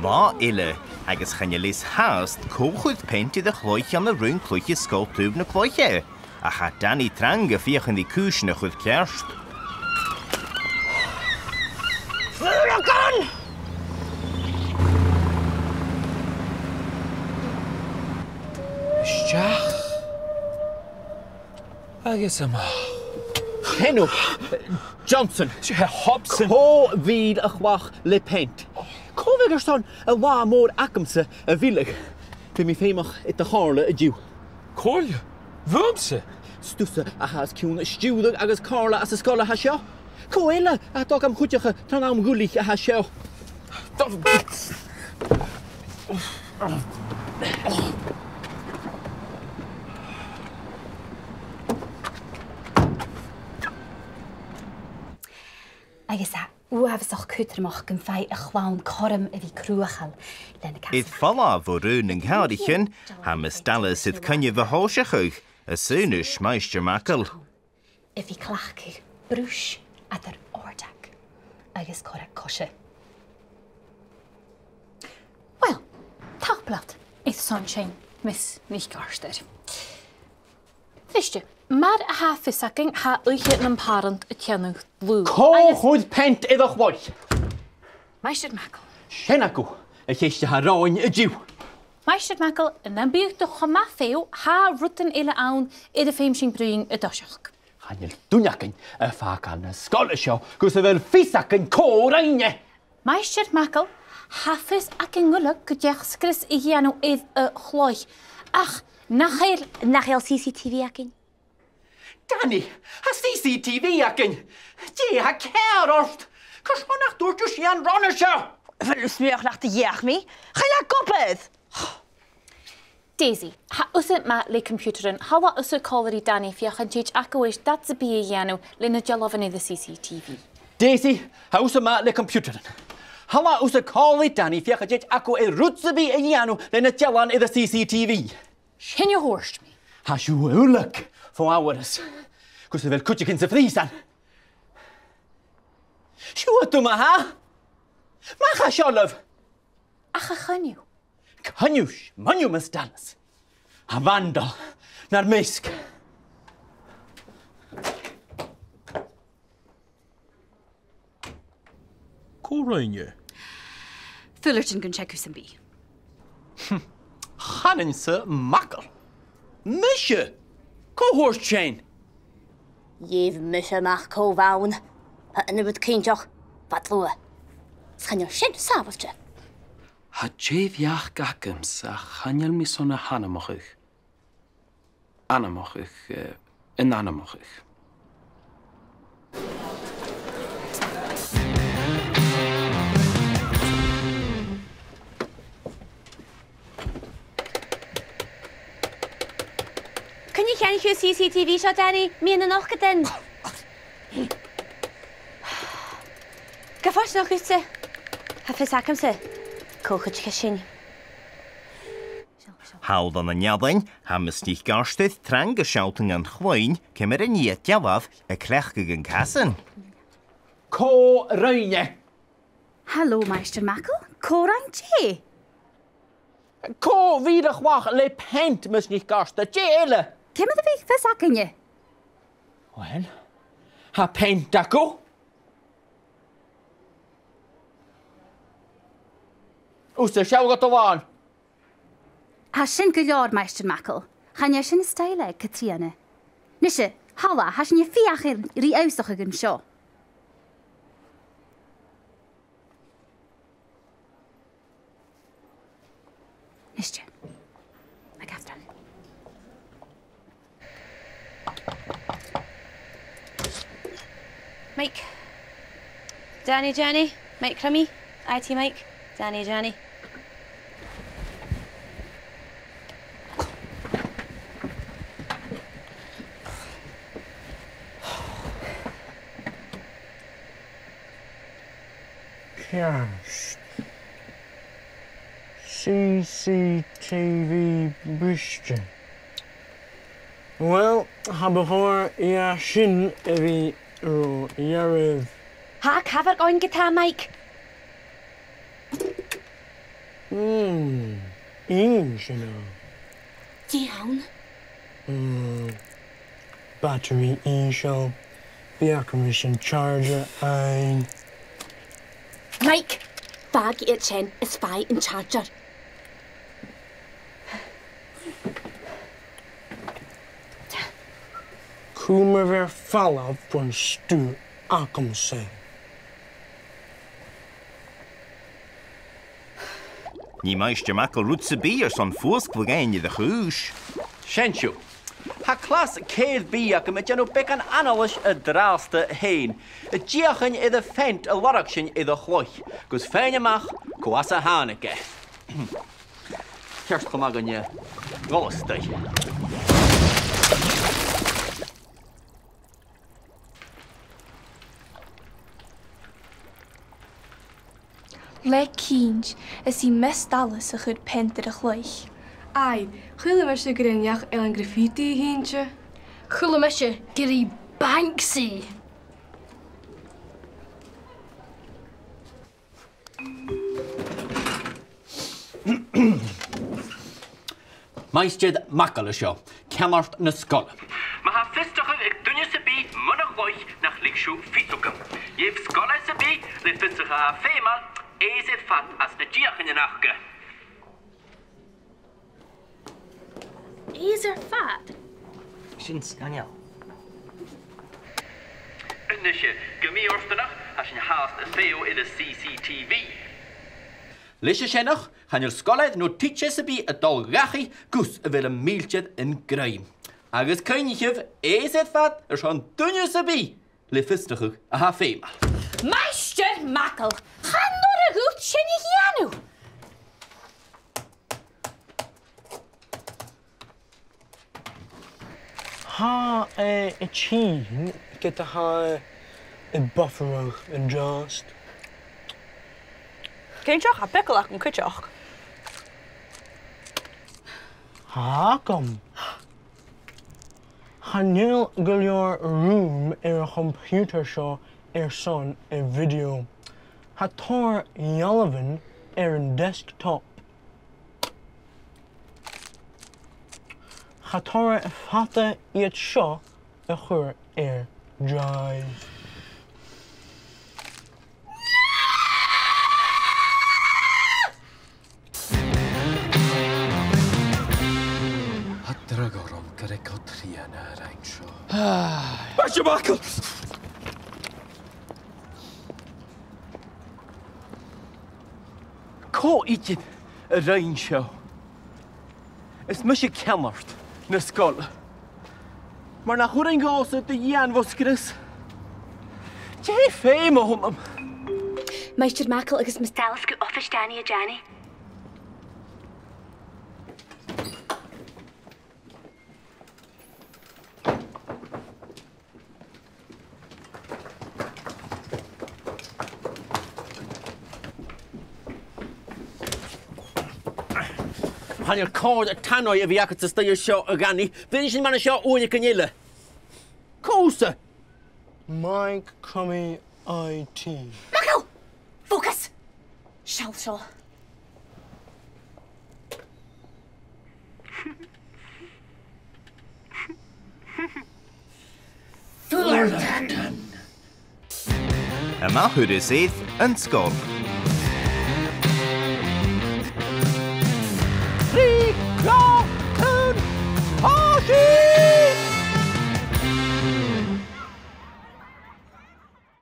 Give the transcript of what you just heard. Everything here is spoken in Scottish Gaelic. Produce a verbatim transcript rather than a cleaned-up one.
Bha uile, agus chan eil fhios fhathast cò chuir peant air a' chloich ann an raon-cluiche Sgoil Taobh na Cloiche. Ach tha Danny trang a' feuchainn ri cùisean a chur ceart. Fhuair a gun! Isteach. Agus a-mach. Cò? Johnson. Hobson. Cò mhìr a chleachd le peant? Cò bhiodh airson an latha mòr agamsa a mhilleadh? Bidh mi feumach air do chomhairle an-diugh. Comhairle? Bhuamsa? 'S tusa a tha os cionn stiùireadh agus comhairle anns an sgoil a tha seo. Cò eile a tha dol gam chuideachadh tron àm ghoirid a tha seo? Agus tha e uabhasach cudromach gum faigh a' chlann cothrom a bhith cruthachail le na casan. Air falbh bho raon nan càraichean, tha Miss Dallas air coinneamh a thòiseachadh, às aonais Maighstir MacColl. A bhith a' cleachdadh bruis eadar òrdag agus corrag-coise. Uill, tapadh leat airson sin, Miss NicArtair. A-niste, mar a tha fios againn, tha oidhche nam pàrant a' teannadh dlùth. Cò chuir peant air a' chloich? Maighstir MacColl. Sin agaibh a' cheist a tha romhainn an-diugh. Maighstir MacColl, nam biodh tu cho math fhèin, tha rudan eile ann air am feum sinn bruidhinn an toiseach. Chan eil duine againn a' fàgail anns an sgoil seo gus am bheil fios againn cò rinn e. Maighstir MacColl, tha fios againn uile gun deach sgrios a dhèanamh air a' chloich, ach nach eil... Nach eil C C T V againn? Danny, tha C C T V againn! Dè tha ceàrr ort? Carson nach tuirt thu sin ron a seo? Bheil thu a' smaoineachadh nach do dh'fheuch mi? Chan eil e ag obair! Daisy, tha thusa math le coimpiutairean. Thalla thusa còmhla ri Danny feuch an tèid agaibh air dad sam bith a dhèanamh le na dealbhan air an C C T V. Daisy, tha thusa math le coimpiutairean. Thalla thusa còmhla ri Danny feuch an tèid agaibh air rud sam bith a dhèanamh le na dealbhan air an C C T V. Sin a thuirt mi. Tha sibh uile fo amharas gus am bheil cuideigin sa phrìosan. Siuthad thu ma-thà! Mach à seo leibh! Ach a choinneamh. Coinneamh, coinneamh, Miss Dallas. Tha vandal nar measg. Cò rinn e? Fuiltean gun teagamh sam bith. Chanainn-sa MacColl. Mise? Cò thuirt sin? Gheibh mise a-mach cò bh' ann. Tha an rud cinnteach, bha e dlùth. 'S chan eil sin sàbhailte. Tha dè bheachd agamsa ach chan eil mi airson a h-ainmeachadh. Ainmeachadh, eh, an ainmeachadh. Cuin a cheannaich thu an C C T V seo, Danny? Meadhan an ochdadan. Gu fortanach dhutsa. Tha fios agamsa cò chuidicheas sinn. Thall ann an Ealain, tha Miss NicArtair trang a' sealltainn dhan chloinn ciamar a nì iad dealbh a' cleachdadh an casan. Cò rinn e? Halò, Maighstir MacColl. Cò rinn dè? Cò mhìr a chleachd le peant, Miss NicArtair? Dè eile? Ciamar a bhiodh fios againne? Uill, tha peant agaibh. Thusa, seall gu do làn. Tha sin gu leòr, Maighstir MacColl. Chan e sin an stoidhle aig Catrìona. Nise, thalla, tha sinn a' feuchainn ri ionnsachadh an seo. Nise. Ag aifreann. Mike. Danny, Danny. Mike Crummie. I T Mike. Danny, Danny. Ceart. C C T V briste. Uill, cha bu chòir dha sin a bhith ro dhearbh. Tha cabhaig oirnn ge-tà, Mike. Mm, inntinneach. Dè th' ann? Mm, battery ìosal, bidh agam ris an charger fhaighinn. Mike, fàg iad sin is faigh an charger. Cumaibh air falbh bhon stuth agamsa. Nì Maighstir MacColl rud sam bith airson fuasgladh fhaighinn air a' chùis. Seinn sibh. Tha clas ceithir B agam a' dèanamh beagan anailtis an-dràsta fhèin, a' dìochuimhneachadh air a' pheant a lorg sinn air a' chloich, gus faighinn a-mach cò às a thàinig e. Ceart cho math gun e. Dh'fhalbhas e. Le cinnt, is i Miss Dallas a chuir peant air a' chloich. Aidh, chuala mise gur e an neach-eilean Graffiti a th' innte. Chuala mise gur i Banksy. Maighstir MacColl an seo, ceannard na sgoile. Ma tha fiosrachadh aig duine sam bith mun a' chloich, nach leig sibh fios thugam. Gheibh sgoilear sam bith le fiosrachadh a tha feumail aois air fad anns na deuchainnean aca. Aois air fad? Sin sgoinneil. A-nise, gu mì-fhortanach, tha sinn fhathast a' feitheamh air an C C T V. Leis a sin, chan eil sgoilear no tidsear sam bith a' dol dhachaigh gus am bi am mìltear an grèim. Agus cuimhnichibh, aois air fad airson duine sam bith le fiosrachadh a tha feumail. Maighstir MacColl, chan urrainn dhut sin a dhèanamh! Tha e a' tighinn ged a tha e a' bufferadh an-dràsta. Cinnteach, tha pickle agam cuideachd. Tha agam. Chan eil gu leòr rùm air a' chomputer seo airson a' video. Tha tòrr dhealbhan air an desktop. Cha toir e fada iad seo a chur air drive. Tha dragh orm gur e Catrìona a rinn seo. Maighstir MacColl! Cò idir a rinn seo? Is mise ceannard na sgoile. Mura h-urrainn dhòmhsa do dhèanamh, a sgrios, dè feum a th' annam? Maighstir MacColl agus Miss Dallas gu oifis Danny a Danny. Chan eil còir tannoidh a bhith agad san staidhre seo, a Dhanny. Bheir sinn mar seo uaireigin eile. Cò thusa? Mike Crummie I T. MacColl! Focus! Seall seo. Fullerton! A-mach air an sgìre, an sgoil.